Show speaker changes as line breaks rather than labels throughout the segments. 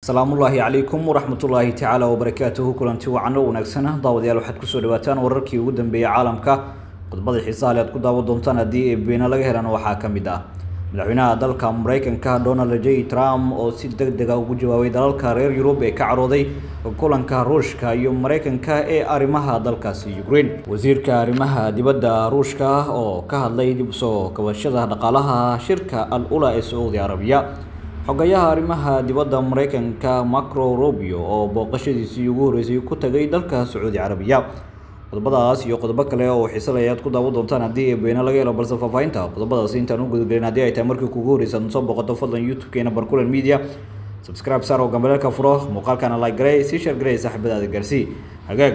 Salaamullaahi calaykum waraxmatullaahi tacaala wabarakaatuhu. Kulanti wacan oo wanaagsan daawadayaal, waxaad kusoo dhawaataan wararkii ugu dambeeyey caalamka. Qodobada xiisaha leh aad ku daawan doontaan haddii eebbeena laga helana waxaa ka mid ah madaxweynaha dalka Mareykanka Donald J Trump oo si deg deg ah ugu jawaabay dalalka reer Yurub ee ka carooday kulanka Ruushka iyo Mareykanka ee arrimaha dalkaasi Ukraine. Wasiirka arrimaha dibadda Ruushka oo ka hadlay dib u soo kabashada dhaqaalaha shirka Al-Ula ee Sacuudi Carabiya. Xogayaha arrimaha dibadda Mareykanka Marco Rubio oo booqashadiisii ugu horreysay ku tagay dalka Sacuudi Carabiya. Qodobadaas iyo qodobo kale oo xiiso leh ayaad ku daawan doontaan haddii eebbeena laga helo, balse faahfaahinta qodobadaasi intaan u gudagelin, haddii ay tahay markii kugu horreysay aad soo boqoto, fadlan YouTube-keena Barkulan Media subscribe saar oo gambaleelka furo, muuqaalkana like garey, sii share garey, saaxiibadaada gaarsii. Hagaag,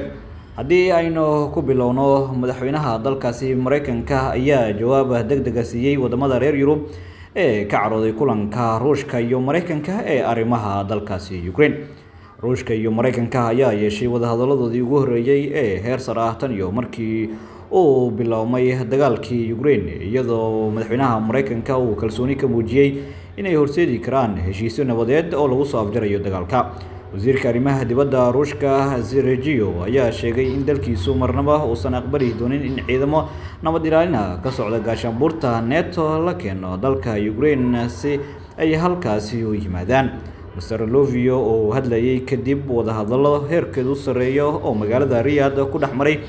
haddii aynu ku bilowno, madaxweynaha dalkaasi Mareykanka ayaa jawaab deg dega siiyey wadamada reer Yurub ee ka carooday kulanka Ruushka iyo Mareykanka ee arrimaha dalkaasi Ukraine. Ruushka iyo Mareykanka ayaa yeeshay wadahadaladoodii ugu horreeyey ee heer sare ah tan iyo markii uu biloawmay dagaalkii Ukraine, iyadoo madaxweynaha Mareykanka uu kalsooni ka muujiyey inay horseedi karaan heshiisyo nabadeed oo lagu soo afjarayo dagaalka. Wasiirka arrimaha dibadda Ruushka Sergio ayaa sheegay in dalkiisu marnaba uusan aqbali doonin in ciidamo nabad ilaalina ka socda gaashaanbuurta NATO la keeno dalka Ukraine si ay halkaasi u yimaadaan. Mr Lovio oo hadlayay kadib wadahadallo heerkeedu sarreeyo oo magaalada Riyadh ku dhex maray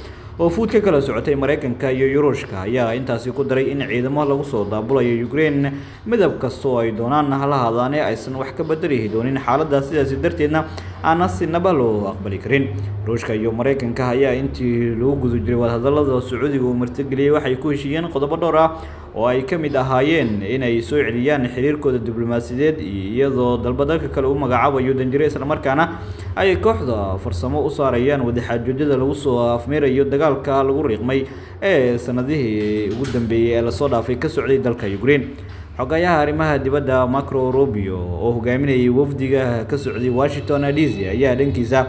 oo fuud ka kala socotay Mareykanka iyo Ruushka ayaa intaasi ku daray in ciidamo lagu soo daabulayo Ukraine midab kasta oo ay doonaan hala hadaane aysan wax ka bedeli doonin xaaladda, sidaasi darteedna aana sinaba loo aqbali karin. Ruushka iyo Mareykanka ayaa intii lagu guda jiray wadahadallada Sacuudiga uu martigeliyey waxay ku heshiiyeen qodobo dhowr ah oo ay ka mid ahaayeen inay soo celiyaan xiriirkooda diblomaasiyadeed, iyadoo dalba dalka kale u magacaabayo danjire, islamarkaana ay kooxda farsamo u saarayaan wadaxaajoojyada lagu soo afmeerayo dagaalka lagu riiqmay ee sanadihii ugu dambeeyey ee lasoo dhaafay ka socday dalka Ukraine. Xogayaha arrimaha dibadda Marco Rubio oo hogaaminayay wafdiga ka socday Washington DC ayaa dhankiisa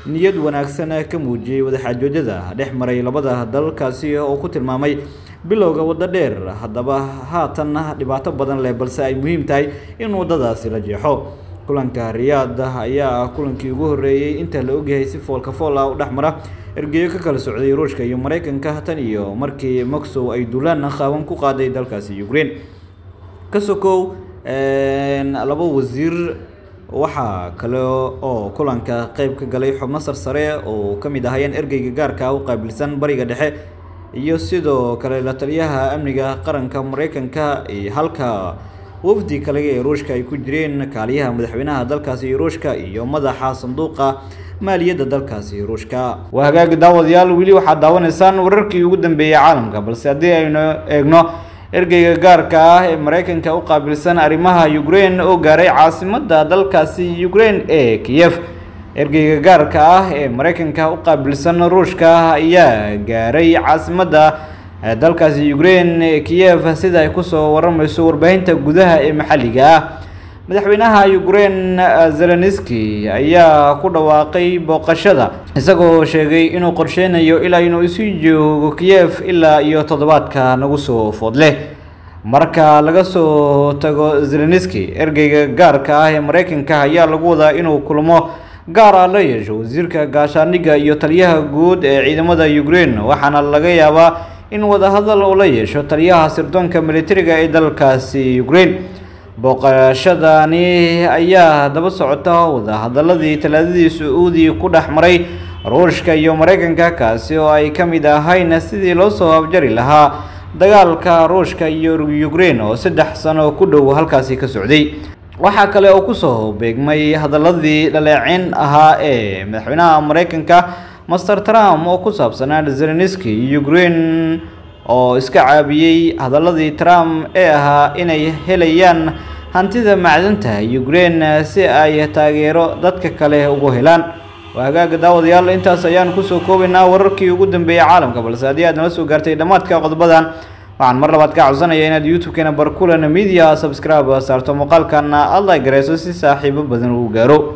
niyad wanaagsan ka muujiyey wadaxaajoojyada dhex maray labada dalkaasi oo ku tilmaamay bilowga waddo dheer, haddaba haatan dhibaato badan leh, balse ay muhiim tahay in waddadaasi la jeexo. Kulanka Riyaad ayaa ah kulankii ugu horreeyey inta la ogyahay si foolka fool ah u dhex mara ergeyo ka kala socday Ruushka iyo Mareykanka tan iyo markii Moscow ay duulaan qaawan ku qaaday dalkaasi Ukraine. Ka sokow laba wasiir, waxaa kale oo kulanka qayb ka galay xubno sarsare oo ka mid ahaayeen ergeyga gaarka ah u qaabilsan Bariga Dhexe iyo sidoo kale la taliyaha amniga qaranka Mareykanka, halka wafdi kale ee Ruushka ay ku jireen kaaliyaha madaxweynaha dalkaasi Ruushka iyo madaxa sanduuqa maaliyadda dalkaasi Ruushka. Waa hagaag daawadayaal, weli waxaad daawanaysaan wararkii ugu dambeeyey caalamka, balse haddii aynu eegno ergeyga gaarka ah ee Mareykanka u qaabilsan arrimaha Ukraine oo gaaray caasimadda dalkaasi Ukraine ee Kiev. Ergeyga gaarka ah ee Mareykanka u qaabilsan Ruushka ayaa gaaray caasimadda dalkaasi Ukraine Kiev, sida ay kusoo waramayso warbaahinta gudaha ee maxalliga ah. Madaxweynaha Ukraine Zelensky ayaa ku dhawaaqay booqashada, isagoo sheegay inuu qorsheynayo ilaa inuu isu joogo Kiev ilaa iyo toddobaadka nagu soo food leh. Marka laga soo tago Zelensky, ergeyga gaarka ah ee Mareykanka ayaa lagu wadaa inuu kulmo gaar ah la yeesho wasiirka gaashaandhigga iyo taliyaha guud ee ciidamada Ukraine, waxaana laga yaabaa in wadahadal uu la yeesho taliyaha sirdoonka militariga ee dalkaasi Ukraine. Booqashadani ayaa daba socota wadahadaladii Talaadadii Sacuudi ku dhex maray Ruushka iyo Mareykanka, kaasi oo ay ka mid ahayn sidii loo soo afjari lahaa dagaalka Ruushka iyo Ukraine oo 3 sano ku dhow halkaasi ka socday. Waxaa kale oo kusoo beegmay hadaladii dhaleeceyn ahaa ee madaxweynaha Mareykanka Master Trump oo ku saabsanaa Zelensky iyo Ukraine oo iska caabiyey hadaladii Trump ee ahaa inay helayaan hantida macdanta Ukraine si ay taageero dadka kale ugu helaan. Waa hagaaga daawadayaal, intaas ayaan kusoo koobaynaa wararkii ugu dambeeyey caalamka, balse haddii aad nala soo gaartay dhammaadka qodobadan, waxaan mar labaad ka codsanaya inaad YouTube-keena Barkulan Media subscribe saarto, muuqaalkana aad like gareyso si saaxiibo badan uu gaaro.